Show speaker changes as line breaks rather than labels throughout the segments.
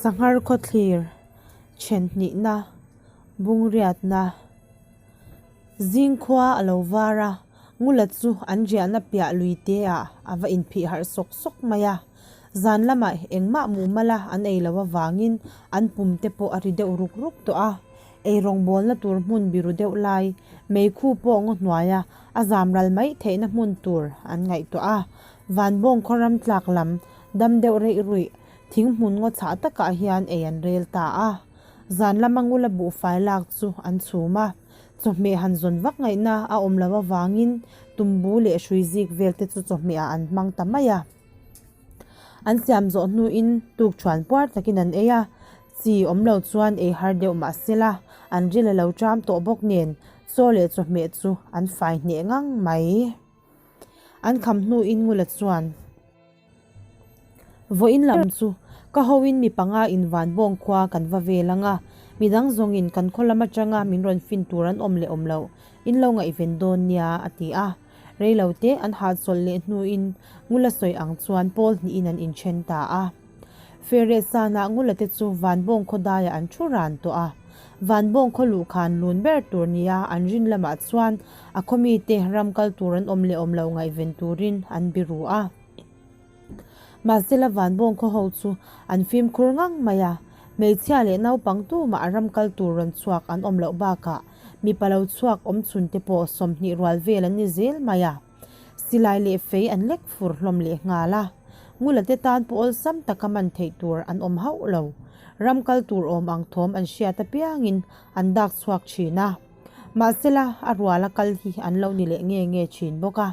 Sanghar khawthlir thenhnihna bungriatna zingkhua a lo var a, Ngula chu an riahna piah lui te ah a va inphih harh sawk sawk mai a. Zan lamah engmah mumal a an ei loh avangin an pum te pawh a ri deuh ruk ruk tawh a. Ei rawngbawlna tur hmun biru deuh lai, meikhu pawh ngaw hnuaia a zam ral mai theihna hmun tur an ngaihtuah a. Vanbawng khaw ram tlak lam dam deuh reih ruih thing hmun ngaw chhah takah hian ei an rel ta a. Zan lama ngula buhfai lak chu an chhum a. Chawhmeh han zawn vak ngaihna a awm loh avangin tumbu leh hrui zik vel te chu chawhmeh ah an hmang ta mai a. An siam zawh hnuin tuk thuan puar takin an ei a, chi awm lo chuan ei har deuh mah sela an ril a lo ṭam tawh bawk nen chaw leh chawhmeh chu an fai hneh ngang mai. An kham hnuin Ngula chuan Vawiin lam chu ka hoin mi panga in Vanbawng khua kan va vel ang a, midang zawngin kan khaw lam atanga min rawn fin tur an awm leh awm loh in lo ngaihven dawn nia a ti a. Rei lo te an hahchawlh leh hnuin Ngula sawi ang chuan pawl hnihin an inthen ta a. Fereh sanah Ngula te chu Vanbawng khaw daiah an thu ran tawh a. Vanbawng khaw luh khan lun ber tur nia an rin lamah chuan a khaw mite ram kal tur an awm leh awm lo ngaihven turin an biru a. Mahsela Vanbawng khaw ho chu an fimkhur ngang mai a, hmeichhia leh naupang tumah ram kal tur rawn chhuak an awm loh bakah mipa lo chhuak awm chhun te pawh 20 rual vel an ni zel mai a, silai leh fei an lek fur hlawm leh nghal a, Ngula te tan pawh awlsam taka man theih tur an awm hauh lo. Ram kal tur awm ang thawm an hriat apiangin an dak chhuak thin a, mahsela a ruala kal hi an lo ni leh nge nge thin bawk a.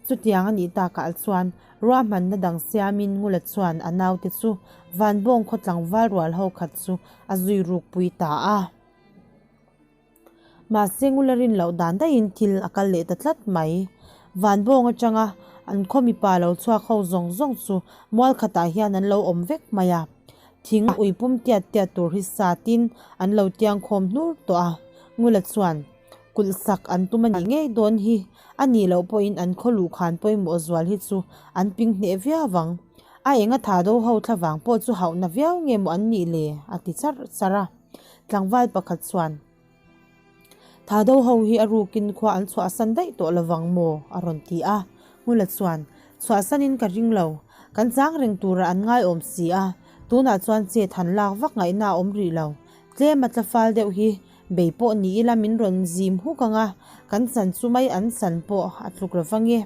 Chutiang a nih takah chuan ruahmanna dang siamin Ngula chuan a naute chu Vanbawng khaw tlangval rual ho khat chu a zui rukpui ta a. Mahse Ngula rin loh dan daihin thil a kal leh ta tlat mai. Vanbawng atanga an khaw mipa lo chhuak ho zawng zawng chu mual khatah hian an lo awm vek mai a. Thing ui pum tiat tiat tur hi satin an lo tiang khawm hnur tawh a. Ngula chuan Kulh sak an tum a nih ngei dawn hi a nih loh pawhin an khaw luh khan pawimawh zual hi chu an ping hneh viau vang. A enga tha do ho thla vang pawh chu hauhna viau nge maw an nih le? a ti charh charh a. Tlangval pakhat chuan, Tha do ho hi a rukin khua an chhuahsan daih tawh lovang maw? a rawn ti a. Ngula chuan, Chhuahsanin ka ring lo. Kan chang reng turah an ngaiawm si a, tunah chuan chet han lak vak ngaihna a awm rih lo. Tlem a tla fal deuh hi Bei pawh ni ila min rawn zim huk ang a, kan chan chu mai an chan pawh a tluk lo vang e.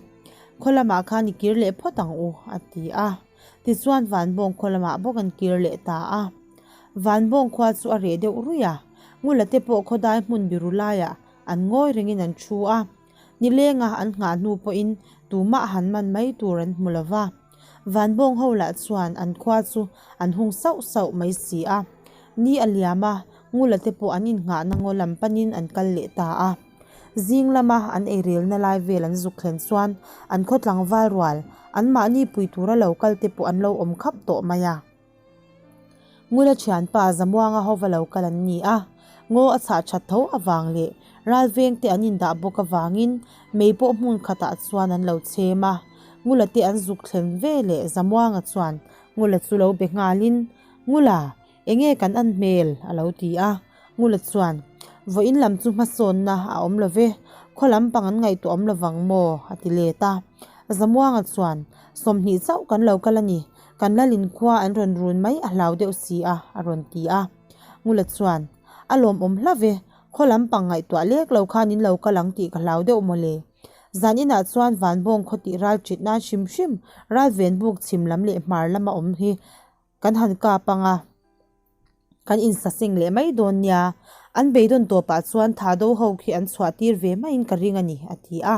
Khaw lamah khan i kir leh phawt ang u, a ti a. Tichuan Vanbawng khaw lamah bawk an kir leh ta a. Vanbawng khua chu a reh deuh ruih a, Ngula te pawh khawdai hmun biru laiah an ngawi rengin an thu a. Nilenga an nghah hnu pawhin tumah han man mai tur an hmu lo va. Vanbawng ho lah chuan an khua chu an hung sauh sauh mai si a. Ni a liam a, Ngula te pawh an innghahna ngaw lam panin an kal leh ta a. Zing lama an eirelna lai vel an zuk thlen chuan an khaw tlangval rual, anmahni pui tura lo kal te pawh an lo awm khap tawh mai a. Ngula thianpa Zamuanga hova lo kal an ni a, ngaw a chhah that tho avang leh ralveng te an indah bawk avangin mei pawh hmun khatah chuan an lo chhem a. Ngula te an zuk thlen ve leh Zamuanga chuan Ngula chu lo be nghalin, Ngula, enge kan an hmel? a lo ti a. Ngula chuan, Vawiin lam chu hmasawnna a awm lo ve, khaw lampang an ngaihtuah awm lovang maw? a ti let a. Zamuanga chuan, 20 chauh kan lo kal a ni, Kan Lalin khua an rawn run mai a hlau deuh si a, a rawn ti a. Ngula chuan, A lawmawm hla ve, khaw lampang ngaihtuah lek lo khan in lo kal ang tih ka hlau deuh mawle. Zan inah chuan Vanbawng khaw tih ral ṭit nan hrim hrim ral ven buk chhim lam leh hmar lama awm hi kan han kap ang a. Kan insaseng leh mai dawn nia, an beidawn tawpah chuan tha do ho khi an chhuah tir ve maiin ka ring a ni, a ti a.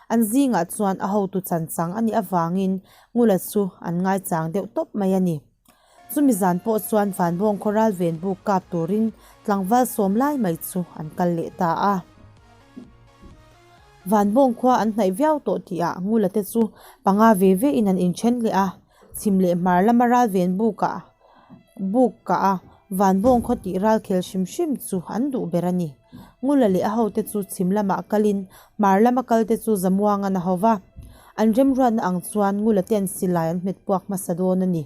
An zingah chuan a hotu chan chang a nih avangin Ngula chu an ngaichang deuh tawp mai a ni. Chumi zan pawh chuan Vanbawng khaw ral ven buk kap turin tlangval sawm lai mai chu an kal leh ta a. Vanbawng khua an hnaih viau tawh tihah Ngula te chu panga ve ve in an inthen leh a, chhim leh hmar lama ral ven bukah Buk kah a, Vanbawng khaw tih ral khel hrim hrim chu an duh ber a ni. Ngula leh a hote chu chhim lamah kalin hmar lama kalte chu Zamuangan a ho va. An remruatna ang chuan Ngula ten silai an hmet puak hmasa dawn a ni.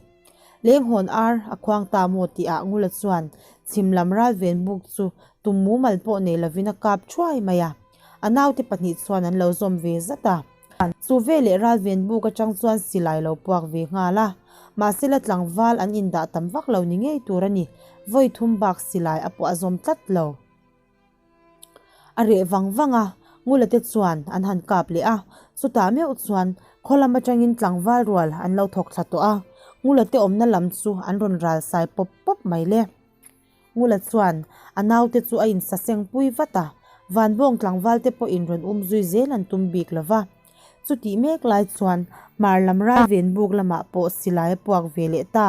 Lenghawn ar a khuang ta maw tih ah Ngula chuan chhim lam ralven buk chu tum mumal pawh nei lovin a kap thuai mai a. A naute pahnih chuan an lo zawm ve zat a. Chu veleh ralven buk atang chuan silai lo puak ve nghal a. Mahsela tlangval an indah tam vak lo ni ngei tur a ni. Vawi thum bak silai a puah zawm tlat lo. A reh vang vang a, Ngula te chuan an han kap leh a, chutah meuh chuan khaw lam atangin tlangval rual an lo thawk thla tawh a, Ngula te awmna lam chu an rawn ral sai pawp pawp mai le. Ngula chuan a naute chu a insaseng pui vat a, Vanbawng tlangval te pawhin rawn um zui zel an tum bik lo va. Chutih mek lai chuan hmar lam ralven buk lamah pawh silai a puak ve leh ta,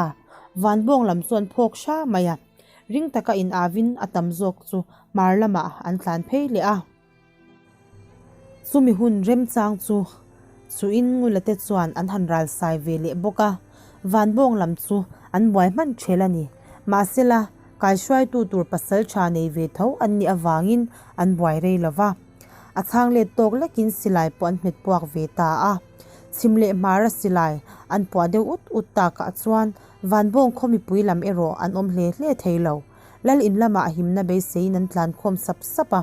Vanbawng lam chuan phawk hra mai a. Ring taka in avin a tam zawk chu hmar lamah an tlan phei leh a. Chumi hun remchang chu chuin Ngulate chuan an han ral sai ve leh bawk a, Vanbawng lam chu an buai hman ṭhel a ni. Mahsela, kaihruaitu tur pasal ṭha nei ve tho an nih avangin an buai rei lo va. A chhang let tawk lekin silai pawh an hmet puak ve ta a. Chhim leh hmara silai an puah deuh ut ut takah chuan Vanbawng khaw mipui lam erawh an awm hle hle thei lo. Lal in lamah himna beiseiin an tlan khawm sap sap a.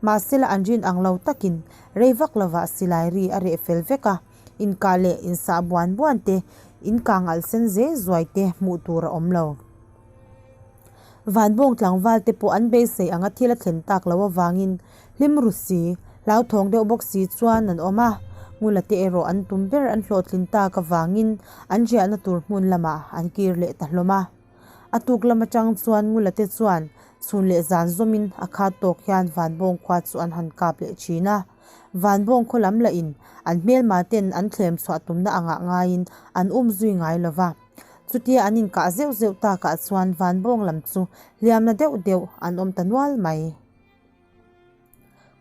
Mahsela an rin ang lo takin rei vak lovah silai ri a reh fel vek a, inkah leh insah buan buan te, inkang alh sen zel zuai te hmuh tur a awm lo. Vanbawng tlangval te pawh an beisei anga thil a thlen tak loh avangin hlim ru si, hlauthawng deuh bawk si chuan an awm a, Ngula te erawh an tum ber an hlawhtlin tak avangin an riahna tur hmun lamah an kir leh ta hlawm a. A tuk lam atang chuan Ngula te chuan chhun leh zan zawmin a khat tawk hian Vanbawng khua chu an han kap leh thin a. Vanbawng khaw lam lahin an hmelma ten an thlem chhuah tumna angah ngaiin an um zui ngai lova. Chutia an inkah zeuh zeuh takah chuan Vanbawng lam chu hliamna deuh deuh an awm ta nual mai.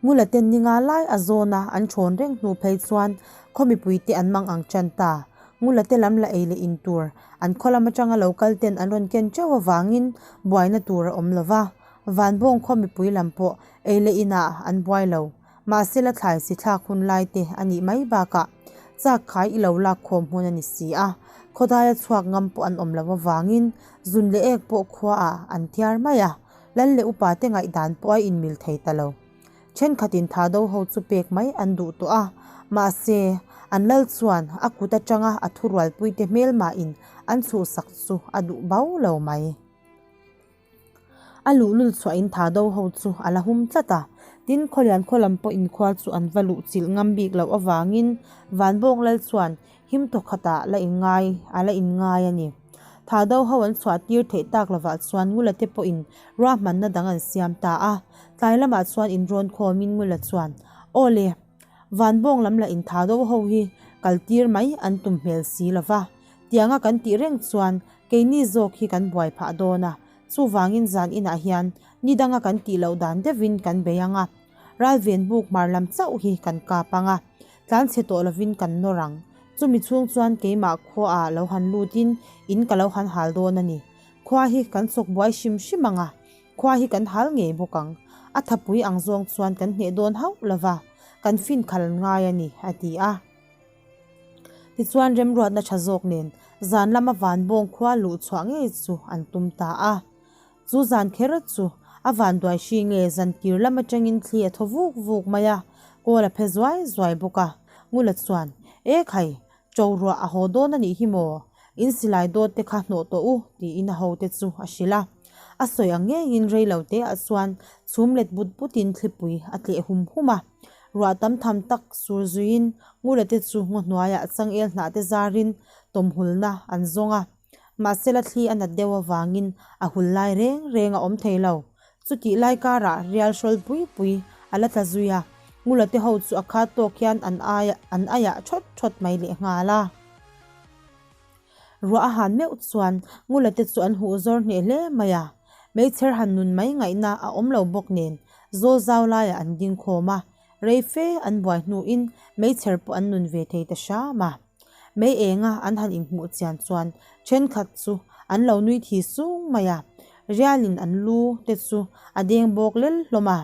Ngula ten ninga lai a zawn a an thawn reng hnu phei chuan khaw mipuite an mang ang tan ta. Ngula te lam la ei leh in tur an khaw lam atanga lo kal ten an rawn ken teuh avangin buaina tur a awm lo va. Vanbawng khaw mipui lam pawh ei leh inah an buai lo. Mahse la thlai si thlak hun lai te a nih mai bakah chak khai i lo lak khawm hun a ni si a, khawdaia chhuak ngam pawh an awm loh avangin zun leh ek pawh khuaah an thiar mai a, lal leh upa te ngaihdan pawh a inmil thei ta lo. Thenkhatin tha do ho chu pek mai an duh tawh a, mahse an lal chuan a kut atanga a thurualpuite hmelmahin an chhuhsak chu a duh bau lo mai. A luhlul chhuahin tha do ho chu a la hum tlat a, tin Khawlian khaw lam pawhin khua chu an va luh chilh ngam bik loh avangin Vanbawng lal chuan him thaw khatah la inngai a la inngai a ni. Tha do ho an chhuah tir theih tak lovah chuan Ngula te pawhin ruahmanna dang an siam ta a, tlai lamah chuan inrawn khawmin Ngula chuan, Aw le, Vanbawng lam lah in tha do ho hi kal tir mai an tum hmel si lova, Tianga kan tih reng chuan keini zawk hi kan buai phah dawn a, chuvangin zan inah hian ni danga kan tih loh dan deuhin kan bei ang a, ralven buk hmar lam chauh hi kan kap ang a, tlanchhe tawh lovin kan nawr ang. Chumi chhung chuan keimah khuaah lo han lutin in ka lo han hal dawn a ni. Khua hi kan chawk buai hrim hrim ang a, khua hi kan hal ngei bawk ang. A thapui ang zawng chuan kan hneh dawn hauh lova, kan fin khal ngai a ni, a ti a. Tichuan remruatna tha zawk nen zan lama Vanbawng khua luh chhuah ngei chu an tum ta a. Chu zan kher chu a vanduai hri nge zan tir lam atangin thli a thaw vuk vuk mai a, kawl a phe zuai zuai bawk a. Ngula chuan, E khai, ṭo ruah a haw dawn a nih hi maw? In silai dawt te kha hnawh tawh u, tiin a hote chu a hrilh a. A sawi ang ngeiin rei lo te ah chuan chhum let but butin thlipui a tleh hum hum a. Ruah tam tham tak sur zuiin Ngula te chu ngaw hnuaiah changel hnah te zarin tawmhulna an zawng a. Mahsela thli a nat deuh avangin a hul lai reng reng a awm thei lo. Chutih lai karah rial hrawl pui pui a la tla zui a, Ngula te ho chu a khat tawk hian an ai an aiah thawt thawt mai lehnghal a. Ruah a han meuh chuan Ngula te chu an huh zawr hneh hle mai a, meichher han nun mai ngaihna a awm lo bawk nen zawl zau laiah an ding khawm a, rei fe an buai hnuin meichher pawh an nun ve thei ta hram a. Mei enga an han inhmuh chian chuan thenkhat chu an lo nui thi sung mai a, rialin an lu te chu a deng bawk lel hlawm a.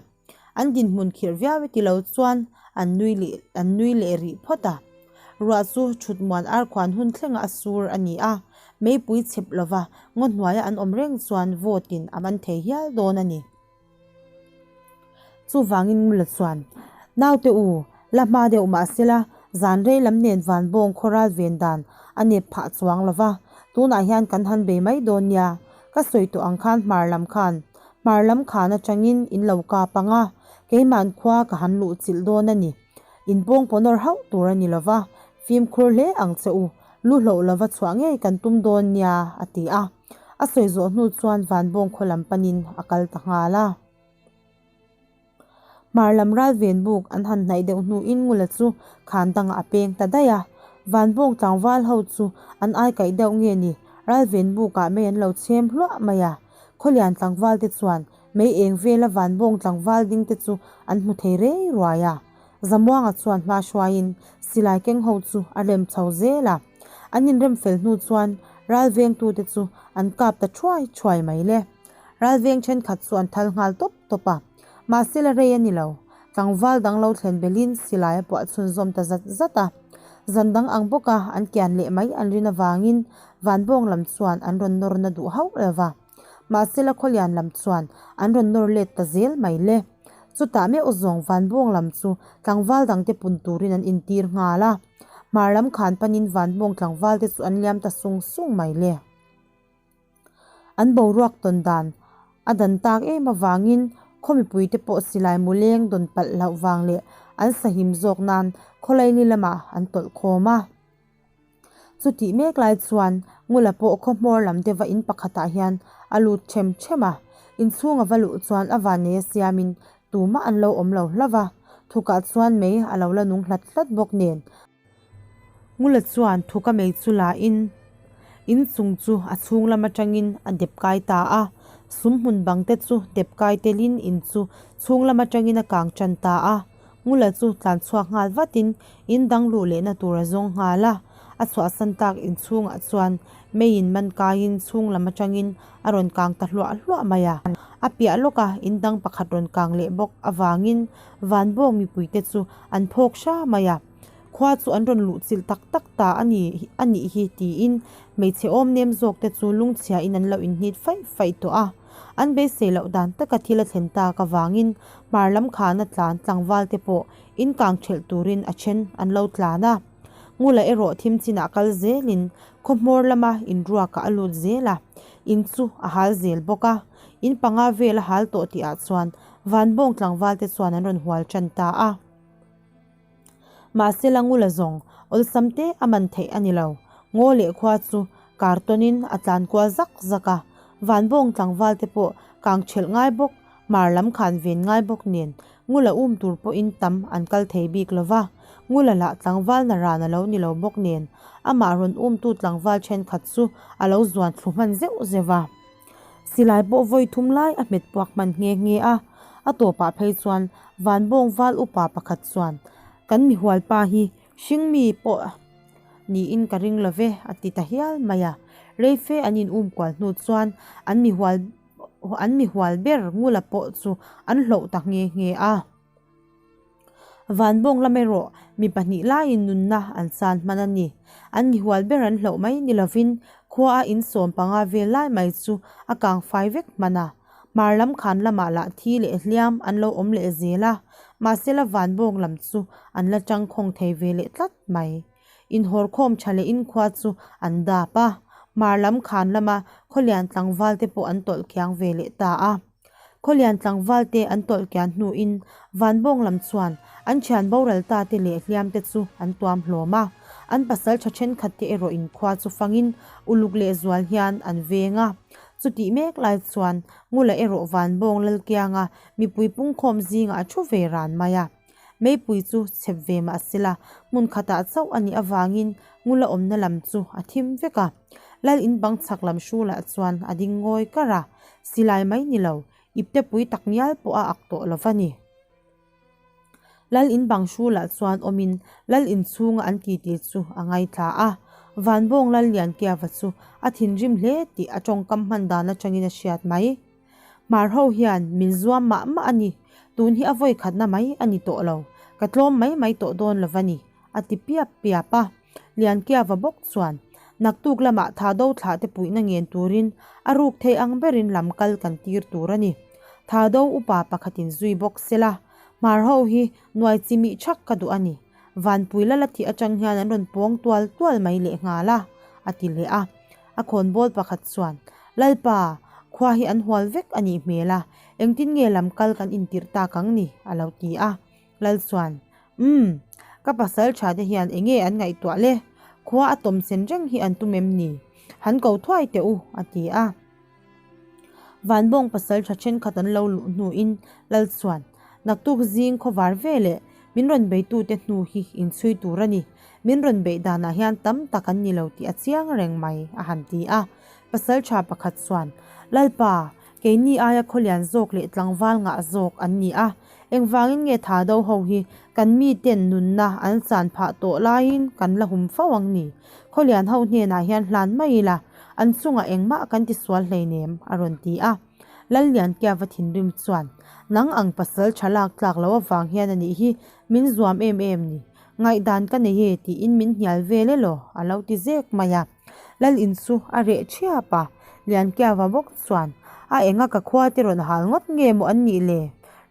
An dinhmun khirh viau e ti lo chuan an nui leh an nui leh rih phawt a. Ruah chu thut muan arkhuan hun thlenga a sur a ni a. Meipui chhep lova ngaw hnuaia an awm reng chuan vawtin a man thei hial dawn a ni. Chuvangin Ngula chuan, Naute u, la hma deuh mahsela zan rei lam nen Vanbawng khaw ral ven dan a nep phah chuang lova, tunah hian kan han bei mai dawn nia, ka sawi tawh ang khan hmar lam khan hmar lam khan atangin in lo kap ang a, keiman khua ka han luh chilh dawn a ni. In pawng pawnawr hauh tur a ni lova, fimkhur hle ang che u, lu hloh lova chhuah ngei kan tum dawn nia, a ti a. A sawi zawh hnu chuan Vanbawng khaw lam panin a kal ta nghal a. Hmar lam ral ven buk an han hnaih deuh hnuin Ngula chu khan dangah a peng ta daih a. Vanbawng tlangval ho chu an aikaih deuh nge ni, ral ven bukah mei an lo chhem hluah mai a. Khawlian tlangval te chuan mei eng vela Vanbawng tlangval ding te chu an hmu thei rei ruai a. Zamuanga chuan hma hruaiin silai keng ho chu a rem chho zel a. An inrem fel hnu chuan ral vengtute chu an kap ta thuai thuai mai le. Ral veng thenkhat chu an thal nghal tawp tawp a. Mahse la rei a ni lo. Tlangval dang lo thlen belin silai a puah chhunzawm ta zat zat a. Zan dang ang bawka an kian leh mai an rin avangin Vanbawng lam chuan an rawn nawr na duh hauh lo va. Mahse la Khawlian lam chuan an rawn nawr let ta zel mai le. Chutah meuh zawng Vanbawng lam chu tlangval dangte pun turin an intir nghal a. Hmar lam khan panin Vanbawng tlangval te chu an liam ta sung sung mai le. An boruak tawn dan a dan tak em avangin khaw mipui te pawh silai mu leng dawn palh hlauh vang leh an sahim zawk nan khawlaili lamah an tawlh khawm a. Chutih mek lai chuan Ngula pawh khaw hmawr lam deuha in pakhatah hian a lut ṭhem ṭhem a. Inchhung a va luh chuan a vannei a siamin tumah an lo awm lo hlauh a. Thukah chuan mei a lo la nung hlat hlat bawk nen. Ngula chuan thuka mei chu la in inchung chu a chhung lam atangin a dep kai ta a. Sum hmun bang te chu dep kai telin in chu chhung lam atangin a kang tan ta a. Ngula chu tlan chhuak nghal vatin in dang luh lehna tur a zawng nghal a, a chhuahsan tak inchhungah chuan meiin man kaiin chhung lam atangin a rawn kang ta hluah hluah mai a. A piah lawka in dang pakhat rawn kang leh bawk avangin Vanbawng mipuite chu an phawk hra mai a. Khua chu an rawn luh chilh tak tak ta a ni a nih hi tiin hmeichhe awm nem zawk te chu lungchhiain an lo inhnit faih faih tawh a. An beisei loh dan taka thil a thlen tak avangin hmar lam khana tlan tlangval te pawh in kang thelh turin a then an lo tlan a. Ngula erawh thim chinah kal zelin khaw hmawr lama inruakah a lut zel a, in chu a hal zel bawk a. In panga vel a hal tawh tihah chuan Vanbawng tlangval te chuan an rawn hual tan ta a. Mahse la ngula zawng awlsam te a man theih a ni lo. Ngaw leh khua chu kar tawnin a tlan kual zak zak a. Vanbawng tlangval te pawh kang thelh ngai bawk, hmar lam khan ven ngai bawk nen ngula um tur pawhin tam an kal thei bik lo va. Ngula lah tlangval na ran a lo ni lo bawk nen amah rawn umtu tlangval thenkhat chu a lo zuan thlu hman zeuh zeuh va. Silai pawh vawi thum lai a hmet puak hman nghe nghe a, a tawpah phei chuan Vanbawng val upa pakhat chuan, Kan mihualpa hi hringmi pawh niin ka ring lo ve, a ti ta hial mai a. Reife an in um kual hnu chuan an mihual an mihual ber Ngula pawh chu an hloh ta nghe nghe a. Vanbawng lam erawh mi pahnih laiin nunna an chan hman a ni. An mihual ber an hloh mai ni lovin khua a insawm panga vel lai mai chu a kang fai vek hman a. Hmar lam khan lamah lah thi leh hliam an lo awm leh zel a, mahsela Vanbawng lam chu an la tangkhawng thei ve leh tlat mai. Inhawrkhawm tha leh in khua chu an dap a, hmar lam khan lama khawlian tlangval te pawh an tawlh kiang ve leh ta a. Khawlian tlangval te an tawlh kian hnuin Vanbawng lam chuan an thian boral ta te leh hliam te chu an tuam hlawm a, an pasal tha thenkhat te erawh in khua chu fangin uluk leh zual hian an veng a. Chutih mek lai chuan Ngula erawh Vanbawng Lalkianga mipui pungkhawm zingah a thu ve ran mai a. Meipui chu chep ve mah sela, hmun khatah chauh a nih avangin Ngula awmna lam chu a thim vek a. Lal in bang chhak lam hrulah chuan a ding ngawi kar a, silai mai ni lo, iptepui tak ngial pawh a ak tawh lo va ni. Lal in bang hrulah chuan awmin Lal in chhunga an titi chu a ngaithla a. Vanbawng Lal Liankiava chu a thinrim hle tih a tawngkam hman dan atangin a hriat mai. Hmar ho hian min zuam mah mah a ni, tun hi a vawi khatna mai a ni tawh lo, ka tlawm mai mai tawh dawn lo va ni, a ti piap piap a. Liankiava bawk chuan, Naktuk lamah Thado thlahte puihna ngen turin a ruk thei ang berin lam kal kan tir tur a ni. Thado upa pakhatin zui bawk sela, Hmar ho hi nuai chi mih thak ka duh a ni. Vanpui lala thih atang hian an rawn pawng tual tual mai lehnghal a, a ti leh a. A khawnbawl pakhat chuan, Lalpa, khua hi an hual vek a nih hmel a, engtin nge lam kal kan intirh tak ang ni? a lo ti a. Lal chuan, Umm, ka pasal tha te hian enge an ngaihtuah le? Khua a tawm sen reng hi an tum em ni? Han ko thuai teh u, a ti a. Vanbawng pasal tha thenkhat an lo luh hnuin Lal chuan, Naktuk zing khawvar ve leh min rawn beitute hnu hi inchhui tur a ni. Min rawn beih danah hian tam tak an ni lo tih a chiang reng mai, a han ti a. Pasal tha pakhat chuan, Lalpa, keini aia khawlian zawk leh tlangval ngah zawk an ni a. Engvangin nge tha do ho hi kan miten nunna an chan phah tawh laiin kan la hum fo ang ni? Khawlian ho hnenah hian hlan mai ila, an chungah engmah kan ti sual hleinem, a rawn ti a. Lalliankiava thinrim chuan, Nang ang pasal tha lak tlak loh avang hian a nih hi min zuam em em ni? Ngaihdan ka nei e tiin min hnial vel e law, a lo ti zek mai a. Lal in chu a reh thiap a, Liankiava bawk chuan, A enga ka khua te rawn hal ngawt nge maw an nih le?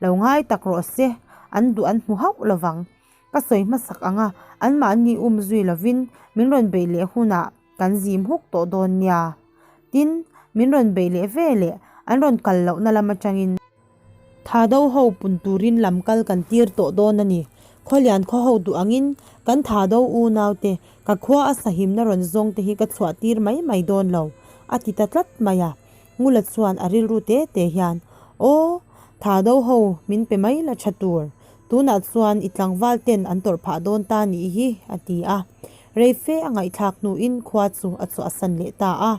Lo ngai tak rawh se, an duh an hmu hauh lovang. Ka sawi hmasak ang a, anmahni um zui lovin min rawn beih leh hunah kan zim huk tawh dawn nia. Tin, min rawn beih leh ve leh an rawn kal lohna lam atangin. Tha do ho pun turin lam kal kan tir tawh dawn a ni. Khawlian khaw ho duh angin kan tha do unaute ka khua a sahimna rawn zawng te hi ka chhuah tir mai mai dawn lo, a ti ta tlat mai a. Ngula chuan a rilru te te hian, Aw, tha do ho min pe mai la tha tur. Tunah chuan i tlangval ten an tawrh phah dawn ta nih hi, a ti a. Rei fe a ngaihthlak hnuin khua chu a chhuahsan leh ta a.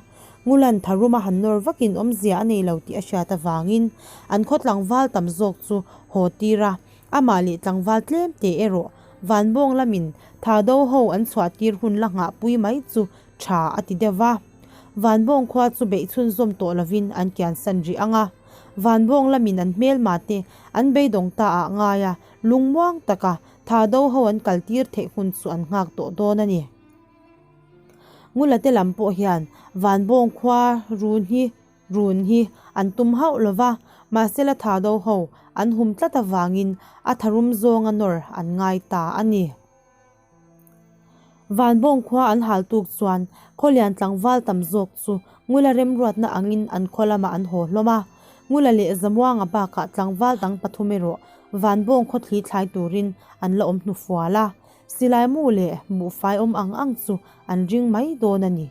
Ngulan tharuma han nawr vakin awmzia a nei lo tih a hriat avangin an khaw tlangval tam zawk chu haw tir a, amah leh tlangval tlem te erawh Vanbawng lamin Thado ho an chhuah tir hun la nghahpui mai chu tha a ti deuh va. Vanbawng khua chu beih chhunzawm tawh lovin an kiansan rih ang a, Vanbawng lamin an hmelma te an beidawng ta ah ngai a, lungmuang taka Thado ho an kal tir theih hun chu an nghak tawh dawn a ni. Ngula te lam pawh hian Vanbawng khua run hi run hi an tum hauh lo va, mahsela tha do ho an hum tlat avangin a tharum zawnga nawr an ngai ta a ni. Vanbawng khua an hal tuk chuan Khawlian tlangval tam zawk chu Ngula remruatna angin an khaw lamah an haw hlawm a. Ngula leh Zamuanga bakah tlangval dang pathum erawh Vanbawng khaw thli thlai turin an la awm hnufual a. Silai mu leh buhfai awm ang ang chu an ring mai dawn a ni.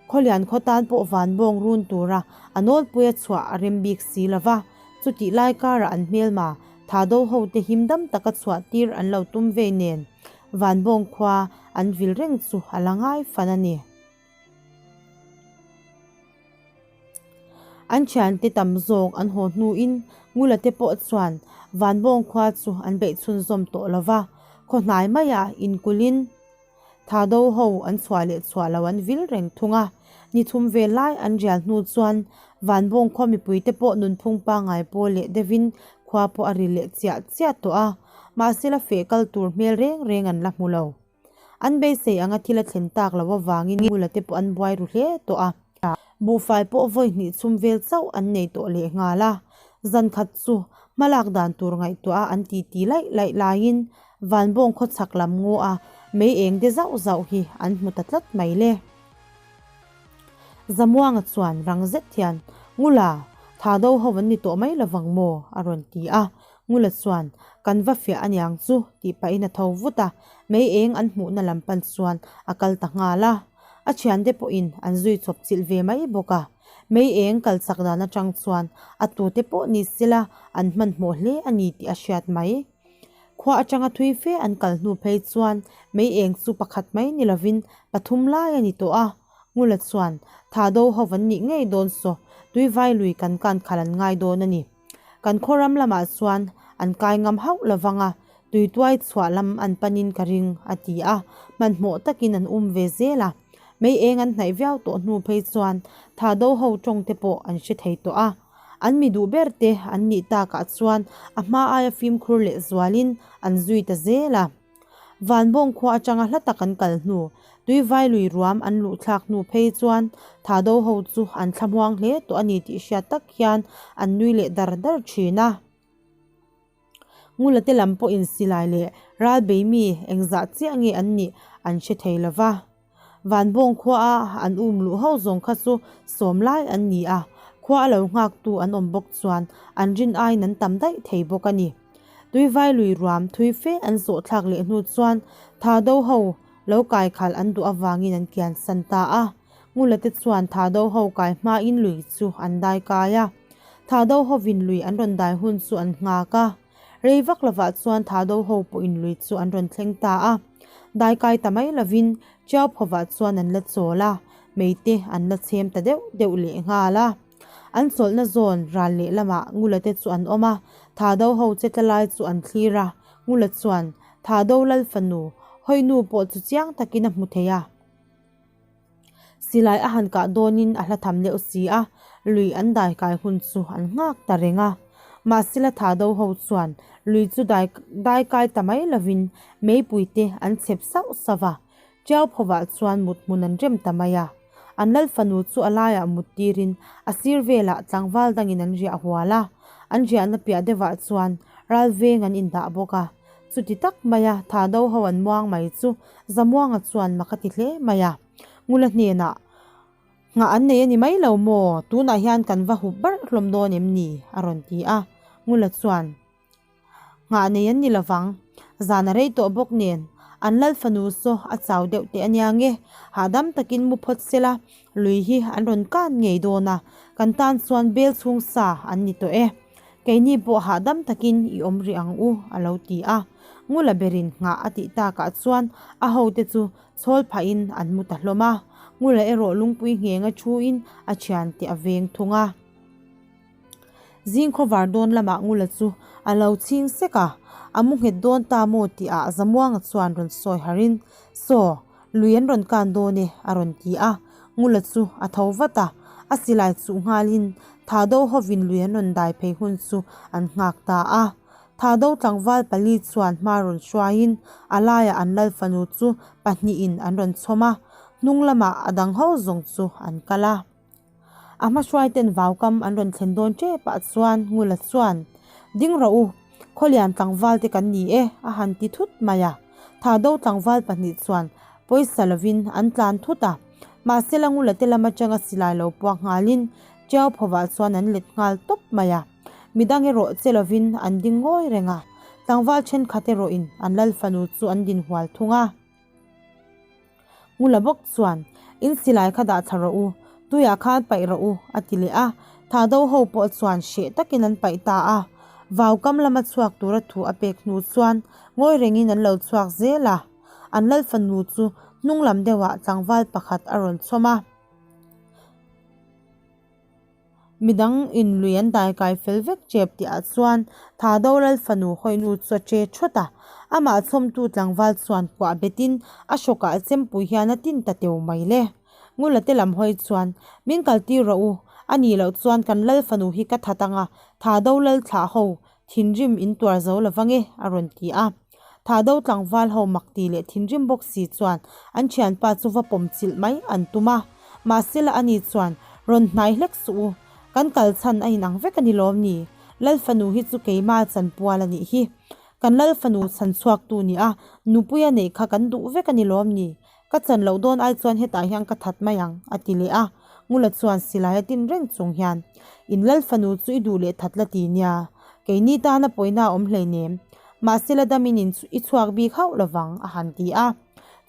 Khawlian khaw tan pawh vanbawng run tura a nawlpuia chhuah a rem bik si lo va, chutih lai karah an hmelma Thado hote him dam taka chhuah tir an lo tum vei nen vanbawng khua an vil reng chu a la ngai fan a ni. An thiante tam zawk an haw hnuin Ngula te pawh chuan Vanbawng khua chu an beih chhunzawm tawh lo va, khaw hnai maiah inkulhin Thado ho an chhuah leh chhuah lo an vil reng thung a. Ni thum vel lai an rial hnu chuan Vanbawng khua mipuite pawh nunphung pangngai pawl leh deuhin khua pawh a ri leh chiah chiah tawh a, mahsela feh kal tur hmel reng reng an la hmu lo. An beisei anga thil a thlen tak loh avangin Ngula te pawh an buai ru hle tawh a. Buhfai pawh vawi hnih chhum vel chauh an nei tawh leh nghal a. Zan khat chu hmalak dan tur ngaihtuah a an titi laih laih laiin Vanbawng khaw chhak lam ngaw a mei eng de zauh zauh hi an hmu ta tlat mai le. Zamuanga chuan rang zet hian, Ngula, tha do ho an ni tawh mai lovang maw? a rawn ti a. Ngula chuan, Kan va fiah aniang chu, tih pahin a tho vut a, mei eng an hmuhna lam pan chuan a kal ta nghal a. A thiante pawhin an zui chawp chilh ve mai bawk a. Mei eng kal chak dan atang chuan a tute pawh ni sela an hmanhmawh hle a ni tih a hriat mai. Khua atanga thui fe an kal hnu phei chuan mei eng chu pakhat mai ni lovin pathum lai a ni tawh a. Ngula chuan, Tha do ho van nih ngei dawn saw, tuivai lui kan kan khalh an ngai dawn a ni. Kan khaw ram lamah chuan an kai ngam hauh lo vang a, tuituai chhuah lam an panin ka ring, a ti a, hmanhmawh takin an um ve zel a. Mei eng an hnaih viau tawh hnu phei chuan tha do ho tawng te pawh an hre thei tawh a. An mi duh ber te an nih takah chuan a hma aia fimkhur leh zualin an zui ta zel a. Vanbawng khua atanga hla tak an kal hnu, Tuivai lui ruam an luh thlak hnu phei chuan Thado ho chu an thlamuang hle tawh a ni tih hriat tak hian an nui leh dar dar thin a. Ngula te lam pawhin silai leh ral bei mi engzah chiah nge an nih an hre thei lo va. Vanbawng khuaa an um luh ho zawng kha chu sawm lai an ni a, khua a lo nghaktu an awm bawk chuan an rin aiin an tam daih thei bawk a ni. Tuivai lui ruam thui fe an zawh thlak leh hnu chuan Thado ho lo kai khalh an duh avangin an kian san ta a. Ngula te chuan Thado ho kai hmain lui chu an dai kai a. Thado hovin lui an rawn dai hun chu an nghak a. Rei vak lovah chuan Thado ho pawhin lui chu an rawn thleng ta a. Dai kai ta mai lovin Chiau phovah chuan an la chawl a, mei te an la chhem ta deuh deuh leh nghal a. An chawlhna zawn ral leh lamah Ngula te chu an awm a, Thado ho che tla lai chu an thlir a. Ngula chuan Thado lal fanu hawinu pawh chu chiang takin a hmu thei a. Silai a han kah dawnin a hla tham leuh si a, lui an dai kai hun chu an nghak ta reng a. Mahsela Thado ho chuan lui chu dai dai kai ta mai lovin meipui te an chhep sauh sauh a, Tiau phovah chuan mut hmun an rem ta mai a. An lal fanu chu a laiah mut tirin a sir velah tlangval dangin an riah hual a, an riahna piah deuhah chuan ral veng an indah bawk a. Chuti tak maia Thado ho an muang mai chu Zamuanga chuan mak a ti hle mai a. Ngula hnenah, Nghah an nei a ni mai lo maw? Tunah hian kan va hup barh hlawm dawn em ni? a rawn ti a. Ngula chuan, Nghah nei an ni lovang. Zan a rei tawh bawk nen, an lal fanu saw a chau deuh teh a nia nge? Hahdam takin mu phawt se la, lui hi an rawn kan ngei dawn a, kan tan chuan bel chhung sa an ni tawh e. Keini pawh hahdam takin i awm rih ang u, a lo ti a. Ngula berin nghah a tih takah chuan a hote chu chhawl phahin an mu ta hlawm a. Ngula erawh lungpui nghenga thuin a thiante a veng thung a. Zing khawvar dawn lamah Ngula chu a lo chhing sek a, a mu nghet dawn ta maw tihah Zamuanga chuan rawn sawi harin, Saw, lui an rawn kan dawn e, a rawn ti a. Ngula chu a tho vat a, a silai chuh nghalin Thado hovin lui an rawn dai phei hun chu an nghak ta a. Thado tlangval pali chuan hma rawn hruaiin a laiah an lal fanu chu pahnihin an rawn chhawm a, hnung lamah a dang ho zawng chu an kal a. A hmahruaiten vaukam an rawn thlen dawn tep ah chuan Ngula chuan, Ding rawh u, Khawlian tlangval te kan ni e, a han ti thut mai a. Thado tlangval pahnih chuan pawisa lovin an tlan thut a. Mahsela Ngula te lam atanga silai lo puak nghalin Tiau phovah chuan an let nghal tawp mai a. Midang erawh che lovin an ding ngawi reng a. Tlangval thenkhat erawhin an lal fanu chu an din hual thung a. Ngula bawk chuan, In silai kha dah thla rawh u, tuiah khan paih rawh u, a ti leh a. Thahdo ho pawh chuan hreh takin an paih ta a. Vau kam lama chhuak tura thu a pek hnu chuan ngawi rengin an lo chhuak zel a. An lal fanu chu hnung lam deuhah tlangval pakhat a rawn chhawm a. Midang in lui an daikai fel vek tep tihah chuan Thado lal fanu hawinu chu a che thawt a, amah chhawmtu tlangval chuan kuah betin a hrawkah chempui hian a tin ta teu mai le. Ngula te lam hawi chuan, Min kaltir rawh u, a nih loh chuan kan lal fanu hi ka that anga Thado lal thlah ho thinrim in tuar zo lo vang e, a rawn ti a. Thado tlangval ho mak ti leh thinrim bawk si chuan an thianpa chu va pawm chilh mai an tum a. Mahsela ani chuan, Rawn hnai hlek suh u, kan kal chhan a inang vek a ni lawm ni? Lal fanu hi chu keima chanpual a nih hi. Kan lal fanu chhan chhuaktu ni a, nupui a neih kha kan duh vek a ni lawm ni? Ka chan loh dawn ai chuan hetah hian ka that mai ang, a ti leh a. Ngula chuan silai a tin reng chung hian, In lal fanu chu i duh leh that la ti nia, keini tana pawina a awm hleinem. Mahse la damin in i chhuak bik hauh lovang, a han ti a.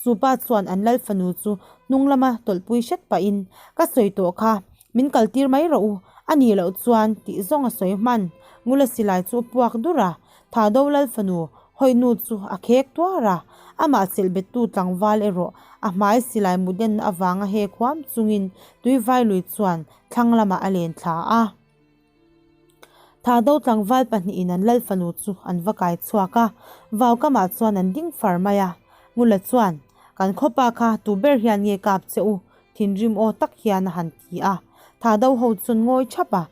Chu pa chuan an lal fanu chu hnung lama tawlhpui hret pahin, Ka sawi tawh kha, min kaltir mai rawh u, a nih loh chuan tih zawng a sawi hman. Ngula silai chu a puak dur a, Thado lal fanu hawihnu chu a khek tuar a, amah chelhbettu tlangval erawh a hmai silai muden avanga hek huam chungin tuivailui chuan thlang lamah a len thla a. Thado tlangval pahnihin an lal fanu chu an va kai chhuak a, vaukamah chuan an ding far mai a. Ngula chuan, Kan khawpa kha tu ber hian nge kap che u? Thinrim aw tak hian a han ti a. Thado ho chuan ngawi thap a,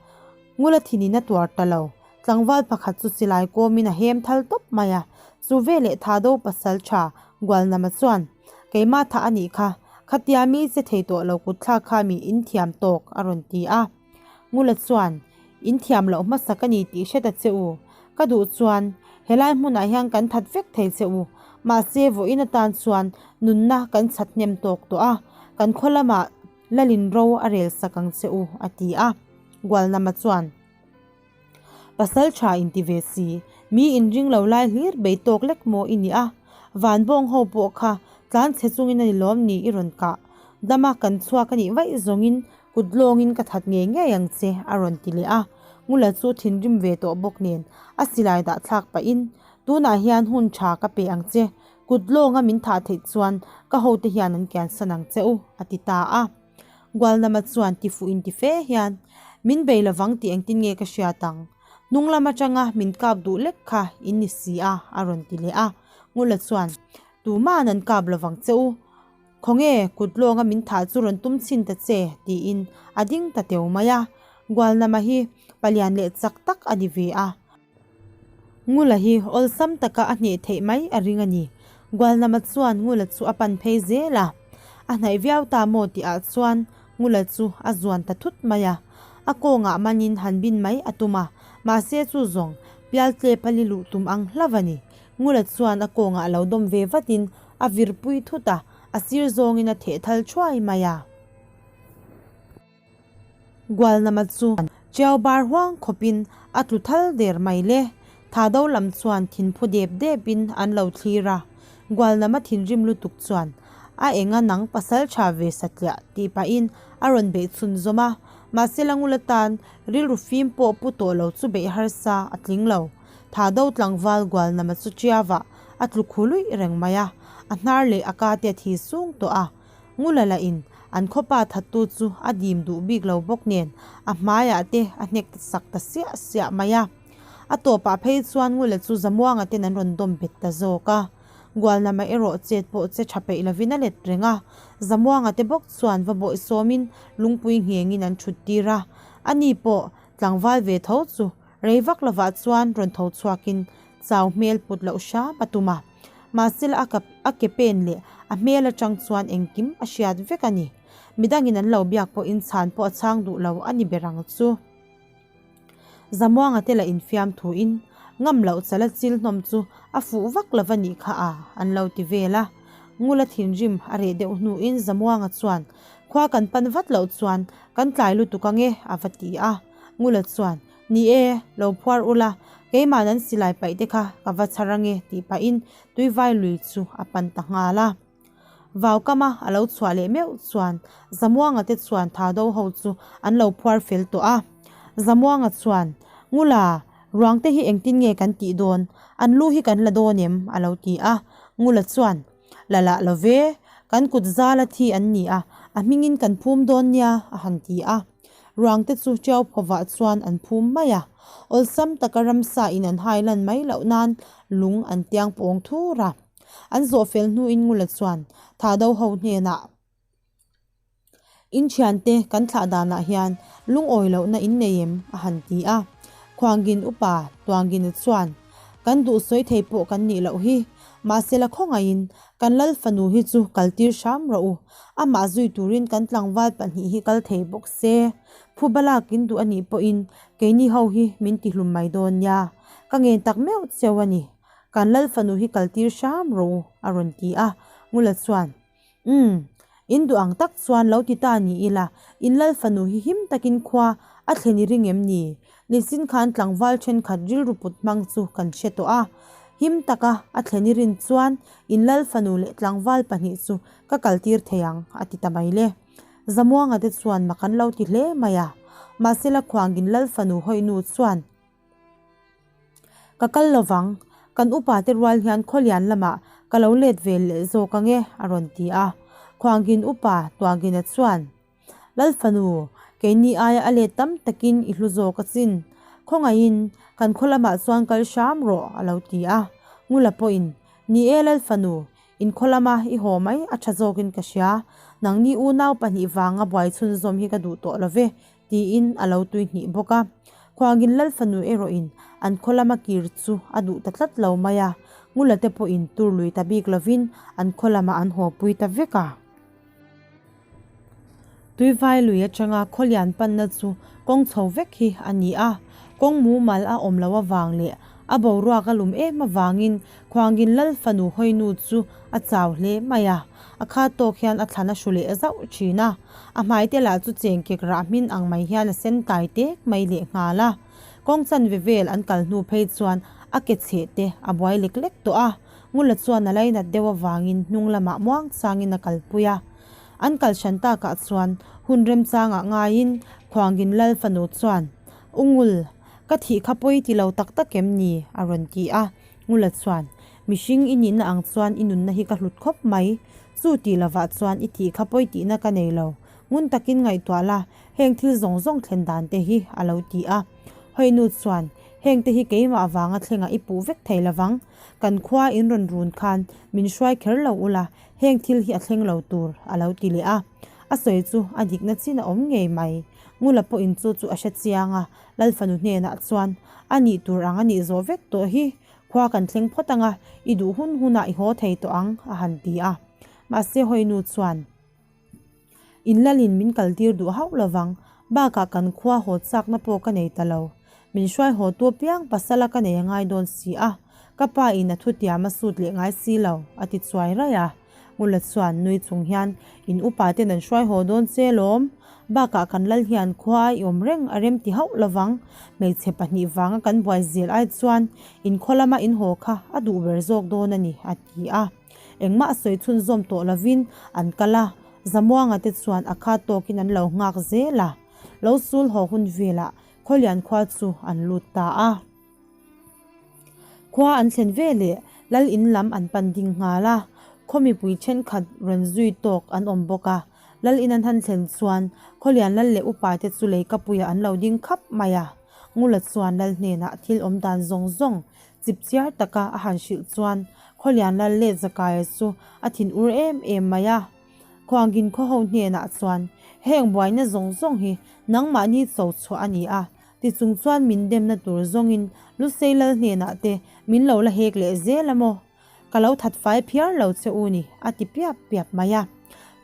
Ngula thinin a tuar ta lo. Tlangval pakhat chu silai kawmin a hem thal tawp mai a. Chu veleh Thado pasal tha. Gualnama chuan, Keimah thah a nih kha, khatia mi che thei tawh lo kutthlak kha mi in thiam tawk, a rawn ti a. Ngula chuan, In thiam loh hmasa ka ni tih hre ta che u. Ka duh chuan, helai hmunah hian kan that vek thei che u. Mahse, vawiin atan chuan nunna kan chhat hnem tawk tawh a, kan khaw lamah Lalin ro a rel sak ang che u, a ti a. Gualnama chuan. Pasal tha inti ve si, mi inring lo lai hlir bei tawk lek maw i nih a, van bawng ho pawh kha tlan chhe chungin a ni lawm ni i rawn kah. Dama kan chhuak a nih vaih zawngin kut lawngin ka that ngei ngei ang che a rawn ti leh a. Ngula chu thinrim ve tawh bawk nen a silai dah thlak pahin, Tunah hian hun tha ka pe ang che, kut lawnga min thah theih chuan ka hote hian an kiansan ang che u a ti ta a. Gualnama chuan ti fuh in ti fe hian, Min bei lovang tih engtin nge ka hriat ang? Hnung lam atanga min kap duh lek kha in ni si a, a rawn ti leh a. Ngula chuan, Tuma'n an kap lovang che u. Khawnge, kut lawnga min thah chu rawn tum chhin ta che, tiin a ding ta teu mai a. Gualnama hi palian leh chak tak a ni ve a. Ngula hi awlsam taka a hneh theih mai a ring a ni. Gualnama chuan Ngula chu a pan phei zel a. A hnaih viau ta maw tih ah chuan Ngula chu a zuan ta thut mai a. A kawngah manin han bin mai a tum a, mahse chu zawng pialtlep a li luh tum ang hlauh a ni. Ngula chuan a kawngah lo dawm ve vatin a virpui thut a, a sir zawngin a theh thal thuai mai a. Gualnama chu Tiau bar huang khawpin a tlu thal der mai le. Thado lam chuan thinphu dep depin an lo thlir a. Gualnama thinrim lutuk chuan a enga nang pasal tha ve satliah tih pahin a rawn beih chhun zawm a. Mahse Langula tan rilru fim pawh pu tawh lo chu beih harsa a tling lo. Thado tlangval Gualnama chu Tiauah a tlu khu luih reng mai a. A hnar leh a ka te a thi sung tawh a. Ngula lah in an khawpa thattu chu a dim duh bik lo bawk nen a hmaiah te a hnek sak ta siah siah mai a. A tawpah phei chuan Ngula chu Zamuanga ten an rawn dawm bet ta zawk a. Gualnama erawh chet pawh che tha peih lovin a let reng a. Zamuanga te bawk chuan va bawih sawmin lungpui nghengin an thut tir a. Ani pawh tlangval ve tho chu rei vak lovah chuan rawn tho chhuakin chau hmel put loh hram a tum a. Mahsela a kap a ke pen leh a hmel atang chuan engkim a hriat vek a ni. Midangin an lo biak pawhin chhan pawh a chhang duh lo a ni ber ang chu. Zamuanga te lah infiam thuin ngam loh chala chil hnawm chu a fuh vak lo va nih kha a an lo ti vel a. Ngula thinrim a reh deuh hnuin Zamuanga chuan khua kan pan vat loh chuan kan tlai lutuk ange a va ti a. Ngula chuan Ni e, lo phuar ula, keimah nan silai paih te kha ka va chhar ange tih pahin tuivai lui chu a pan ta nghal a. Vaukama a lo chhuah leh meuh chuan Zamuanga te chuan Thado ho chu an lo phuar fel tawh a. Zamuanga chuan, Ngula, ruang te hi engtin nge kan tih dawn? An lu hi kan la dawn em? a lo ti a. Ngula chuan, La lah lo ve, kan kut zala thi an ni a, a hmingin kan phum dawn nia a han ti a. Ruang te chu Tiau phovah chuan an phum mai a, awlsam taka ramsa in an hai lan mai loh nan lung an tiang pawng thur a. An zawh fel hnuin Ngula chuan Thado ho hnenah, In thiante kan thlah danah hian lungawi lohna in nei em? a han ti a. Khuangin upa Tuangina chuan, Kan duh sawi thei pawh kan nih loh hi, mahsela khawngaihin Kan lal fanu hi chu kal tir hram rawh u, amah zui turin kan tlangval pahnih hi kal thei bawk se. Phu balak in duh a nih pawhin keini ho hi min ti hlum mai dawn nia. Ka ngen tak meuh cheu a ni. Kan lal fanu hi kal tir hram rawh u, a rawn ti a. Ngula chuan, Umm, in duh ang tak chuan lo ti ta ni ila, in lal fanu hi him takin khua a thlen i ring em ni? Nisin khan tlangval thenkhat rilru put hmang chu kan hre tawh a, him taka a thlen i rin chuan in lal fanu leh tlangval pahnih chu ka kaltir thei ang a ti ta mai le. Zamuanga te chuan mak an lo ti hle mai a, mahsela khuangin lal fanu hawihnu chuan Ka kal lovang, kan upa te rual hian khawlian lamah ka lo let ve leh zawk ange a rawn ti a, khuangin upa Tuangina chuan Lalfanu, keini aia a let tam takin i hlu zawk asin. Khawngaihin, kan khaw lamah chuan kal hram rawh, a lo ti a. Ngula pawhin, Ni e Lalfanu, in khaw lama i haw mai a tha zawkin ka hria. Nangni unau pahnih vanga buai chhunzawm hi ka duh tawh lo ve, tiin a lo tui hnih bawk a. Khuangin Lalfanu erawhin an khaw lama kir chu a duh ta tlat lo mai a. Ngula te pawhin tur lui ta bik lovin an khaw lamah an haw pui ta vek a. Tuivai lui atanga khawlian panna chu kawng chho vek hi a ni a, kawng mumal a awm loh avang leh a boruak a lum em avangin Khuangin Lal fanu hawinu chu a chau hle mai a, a kha tawk hian a thlan a hru leh zauh thin a, a hmai te lah chu chengkek rah hmin ang mai hian a sen tai tek mai leh nghal a. Kawng chanve vel an kal hnu phei chuan a ke chheh te a buai lek lek tawh a, Ngula chuan a lainat deuh avangin hnung lamah muang changin a kalpui a. An kal hran takah chuan hun remchangah ngaiin Khuangin Lal fanu chuan, U Ngul, ka thih kha pawi ti lo tak tak em ni? a rawn ti a. Ngula chuan, Mihring i nihna ang chuan i nunna hi ka hlut khawp mai. Chu tih lovah chuan i thih kha pawi tihna ka nei lo. Ngun takin ngaihtuah la, heng thil zawng zawng thlen dan te hi a lo ti a. Hawinu chuan, Heng te hi keimah vanga thlengah i puh vek thei lovang. Kan khua in rawn run khan min hruai kher lo ula, heng thil hi a thleng lo tur, a lo ti leh a. A sawi chu a dikna chin a awm ngei mai. Ngula pawhin chu chu a hre chiang a, Lalfanu hnenah chuan, A nih tur ang a nih zawh vek tawh hi, khua kan thleng phawt anga, i duh hun hunah i haw thei tawh ang, a han ti a. Mahse Hawinu chuan. In lalin min kaltir duh hauh lovang, bakah kan khua haw chakna pawh ka nei ta lo. Min hruai haw tu apiang pasala ka nei a ngai dawn si a, ka pa in a thutiam a sut leh ngai si lo, a ti chuai raih a. Ngula chuan nui chung hian, In upa ten an hruai haw dawn che lawm, bakah kan lal hian khua i awm reng a rem ti hauh lovang, hmeichhe pahnih vanga kan buai zel ai chuan in khaw lama in haw kha a duh ber zawk dawn a ni, a ti a. Engmah a sawi chhunzawm tawh lovin an kal a, Zamuanga te chuan a khat tawkin an lo nghak zel a, lo sul haw hun velah Khawlian khua chu an lut ta a. Khua an thlen veleh Lal in lam an pan ding nghal a, khaw mipui thenkhat rawn zui tawk an awm bawk a. Lal in an han thlen chuan Khawlian Lal leh upa te chu leikapuiah an lo ding khap mai a. Ngula chuan Lal hnenah thil awm dan zawng zawng Chipchiar taka a han hrilh chuan Khawlian Lal leh Zakaia chu a thin ur em em mai a. Khuangin khawho hnenah chuan, Heng buaina zawng zawng hi nangmahni cho chhuah a ni a, tichung chuan min demna tur zawngin Lusei Lal hnenah te min lo la hek leh zel a maw? Ka lo that fai phiar lo che u ni, a ti piap piap mai a.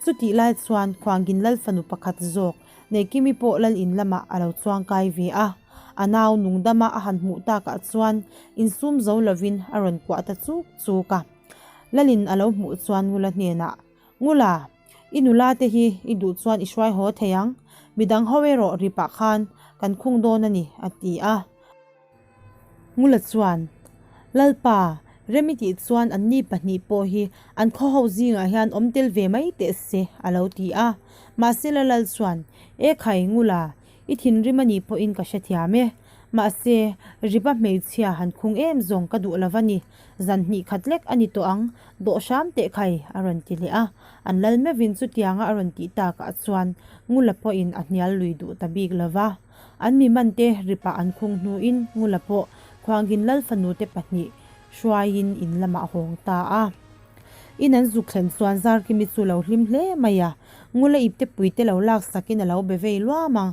Chutih lai chuan Khuangin Lal fanu pakhat zawk Neihkimi pawh Lal in lamah a lo chuang kai ve a. A nau nungdama a han hmuh takah chuan insum zo lovin a rawn kuah ta chuk chuk a. Lalin a lo hmuh chuan Ngula hnenah, Ngula, i nula te hi i duh chuan i hruai haw thei ang. Midang ho erawh ripah khan kan khung dawn a ni, a ti a. Ngula chuan, Lalpa, rem i tih chuan anni pahnih pawh hi an khaw ho zingah hian awm tel ve mai teh se, a lo ti a. Mahse Lalal chuan, E khai, Ngula, i thinrim a nih pawhin ka hrethiam e. Mahse, ripa hmeichhia han khung em zawng ka duh lo va ni. Zan hnih khat lek a ni tawh ang, dawh hram teh khai, a rawn ti leh a. An lal meuhin chutianga a rawn tih takah chuan Ngula pawhin a hnial lui duh ta bik lo va. An mi man te ripah an khung hnuin Ngula pawh Khuangin Lal fanu te pahnih hruaiin in lamah a hawng ta a. In an zuk thlen chuan Zarkimi chu lo hlim hle mai a, Ngula ipte pui te lo lak sakin a lo be vei luam a.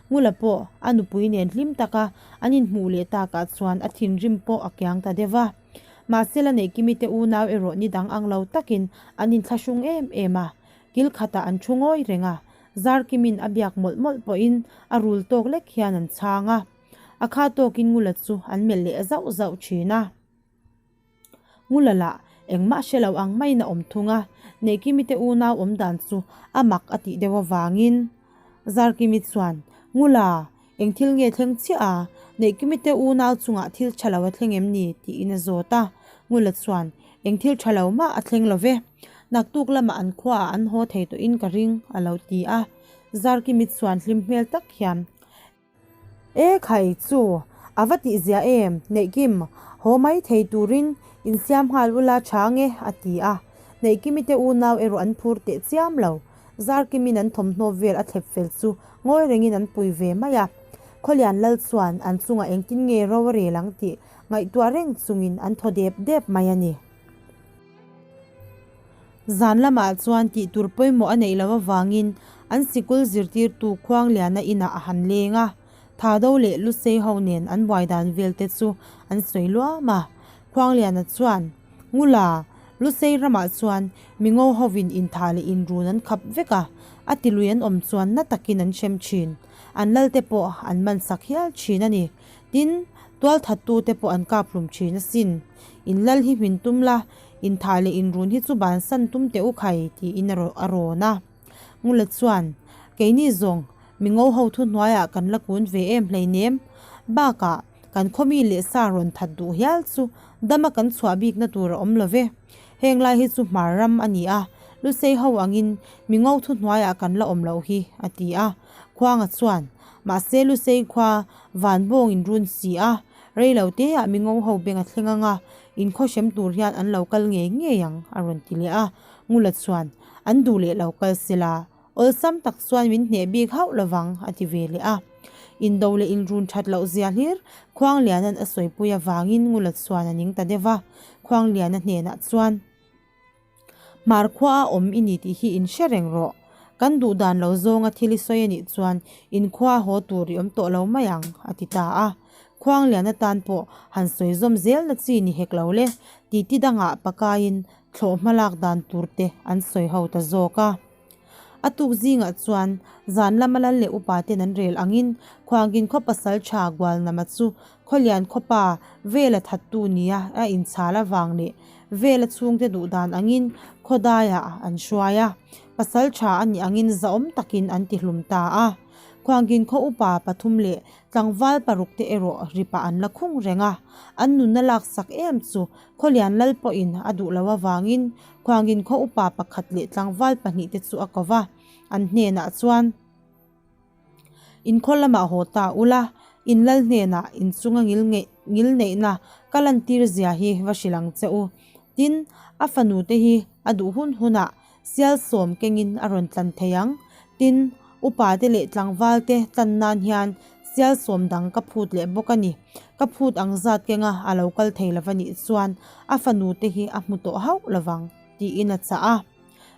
Ngula pawh a nupui nen hlim taka an inhmuh leh takah chuan a thinrim pawh a kiang ta deuh a. Mahse la Neihkimi te unau erawh ni dang ang lo takin an inthlahrung em em a, kil khatah an thu ngawi reng a, Zarkimin a biak mawlh mawlh pawhin a rul tawk lek hian an chhang a. A kha tawkin Ngula chu an melh leh zauh zauh thin a. Ngula lah engmah hre lo ang maiin a awm thung a, Neihkimi te unau awm dan chu a mak a tih deuh avangin Zarkimi chuan, Ngula, eng thil nge thleng chiah a? Neihkimi te unau chungah thil tha lo a thleng em ni? tiin a zawt a. Ngula chuan, Eng thil tha lo mah a thleng lo ve. Naktuk lamah an khuaah an haw thei tawhin ka ring, a lo ti a. Zarkimi chuan hlim hmel tak hian, E khai chu, a va tihzia em, Neihkim, haw mai thei turin insiam nghal ula tha nge, a ti a. Neihkimi te unau erawh an phur teh chiam lo. Zarkimin an thawmhnaw vel a thlep fel chu ngawi rengin an pui ve mai a. Khawlian lal chuan an chungah engtin nge ro a rel ang tih Ngaihtuah reng chungin an thaw dep dep mai a ni. Zan lamah chuan tih tur pawimawh a neih loh avangin an sikul zirtirtu Khuangliana inah a han leng a, Thado leh Lusei ho nen an buai dan vel te chu an sawi luam a. Khuangliana chuan. Ngula, Lusei ramah chuan mingo hovin intha leh inrun an khap vek a, a tilui an awm chuan na takin an hrem thin. An lalte pawh an man sak hial thin a ni. Tin, tualthattute pawh an kap hlum thin asin. In lal hi hmin tum la, intha leh inrun hi chu bansan tum teh u khai, tiin a rawn a. Ngula chuan, Keini zawng, mingo ho thuhnuaiah kan la kun ve em hleinem. Bakah, Kan khawmi leh sa rawn that duh hial chu dama kan chhuah bikna tur a awm lo ve. Heng lai hi chu hmar ram a ni a, Lusei ho angin mi ngo thu hnuaiah kan la awm loh hi, a ti a. Khuanga chuan, Mahse Lusei khua van bawng in run si a, rei lo teah mi ngo ho beng a thleng ang a, in khaw hrem tur hian an lo kal ngei ngei ang, a rawn ti leh a. Ngula chuan, An duh leh lo kal sela, Awlsam tak chuan min hneh bik hauh lovang, a ti ve leh a. Indo leh inrun that loh zia hlir Khuangliana'n a sawipui avangin Ngula chuan a ning ta deuh va. Khuangliana hnenah chuan, Hmar khua a awm i ni tih hi in hre reng rawh. Kan duh dan lo zawnga thil i sawi a nih chuan in khua haw tur i awm tawh lo mai ang, a ti ta a. Khuangliana tan pawh han sawi zawm zelna chi ni hek lo le, titi dangah pakaiin thlawh hmalak dan tur te an sawi ho ta zawk a. A tuk zingah chuan zan lama lal leh upa ten an rel angin Khuangin khaw pasal tha Gualnama chu Khawlian khawpa Vela thattu nia a inchhal avang leh Vela chhungte duh dan angin khawdaiah an hruai a, pasal tha a nih angin zahawm takin an tihlum ta a. Khuangin khaw upa pathum leh Tlangval paruk te erawh ripah an la khung reng a, an nunna laksak em chu Khawlian lal pawhin a duh lo avangin Khuangin khaw upa pakhat leh tlangval pahnihte chu a ko va, an hnenah chuan, In khaw lamah haw ta ula, in lal hnenah in chunga ngil ngeih ngil neihna ka lantir zia hi va hrilh ang che u. Tin, a fanu te hi a duh hun hunah Sial sawm kengin a rawn tlan thei ang. Tin, upate leh tlangvalte tlan nan hian sial sawm dang ka phut leh bawk a ni. Ka phut ang zat kenga a lo kal thei lo va nih chuan a fanute hi a hmu tawh hauh lo vang, tiin a chah a.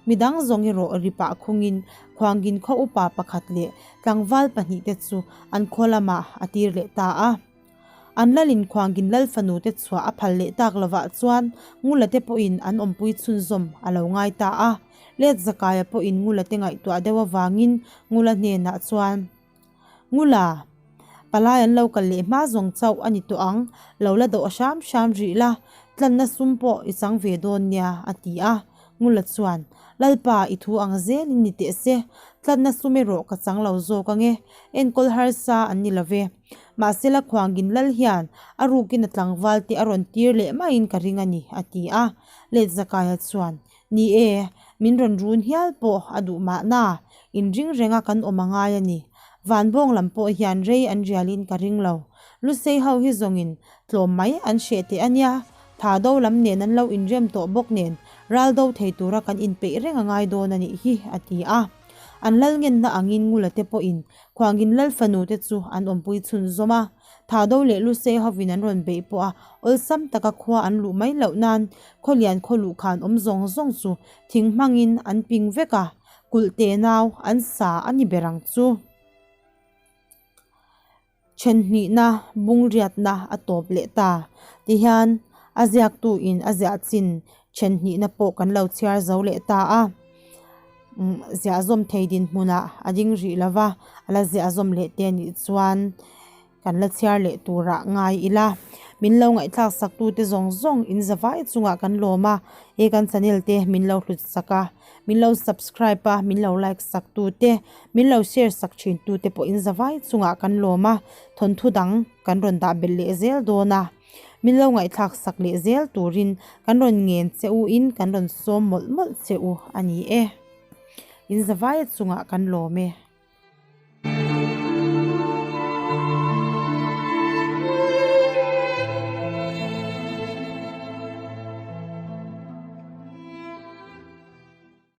Midang zawng erawh ri pah khungin Khuangin khaw upa pakhat leh tlangval pahnihte chu an khaw lamah a tir leh ta a. An lalin khuangin lal fanu te chhuah a phal leh tak lovah chuan Ngula te pawhin an awmpui chhunzawm a lo ngai ta a. Let Zakaia pawhin Ngula te ngaihtuah deuh avangin Ngula hnenah chuan, Ngula, palai an lo kal leh hma zawng chauh a ni tawh ang, lo la dawh hram hram rih la, tlanna sum pawh i chang ve dawn nia, a ti a. Ngula chuan, Lalpa, i thu ang zelin ni teh se, tlanna sum erawh ka chang lo zawk ange, enkawl harsa an ni lo ve. Mahsela Khuangin lal hian a rukin a tlangval te a rawn tir leh maiin ka ring a ni, a ti a. Let Zakaia chuan, Ni e, min rawn run hial pawh a duh mahna, inring renga kan awm a ngai a ni. Vanbawng lam pawh hian rei an rialin ka ring lo. Lusei ho hi zawngin tlawm mai an hreh teh a nia, tha do lam nen an lo inrem tawh bawk nen ral do thei tura kan inpeih reng a ngai dawn a nih hi, a ti a. An lal ngenna angin Ngula te pawhin Khuangin lal fanu te chu an awmpui chhunzawm a, Thado leh Lusei hovin an rawn beih pawh a, awlsam taka khua an luh mai loh nan Khawlian khaw luh khan awm zawng zawng chu thing hmangin an ping vek a, kulh te nau an sa a ni ber ang chu. Thenhnihna bungriatna a tawp leh ta tihian a ziaktu in a ziah chin thenhnihna pawh kan lo chhiar zo leh ta a. Ziah zawm thei dinhmunah a ding rih lo va, a la ziah zawm leh te anih chuan kan la chhiar leh turah ngai ila. Min lo ngaihthlak sak tute zawng zawng in zavai chungah kan lawm a, he kan channel te min lo hlut sak a, min lo subscribe a, min lo like sak tute, min lo share sak thin tute pawh in zavai chungah kan lawm a, thawnthu dang kan rawn dah belh leh zel dawn a. Min lo ngaihthlak sak leh zel turin kan rawn ngen che u in kan rawn sawm mawlh mawlh che u a ni e. In zavaia chungah kan lawm e.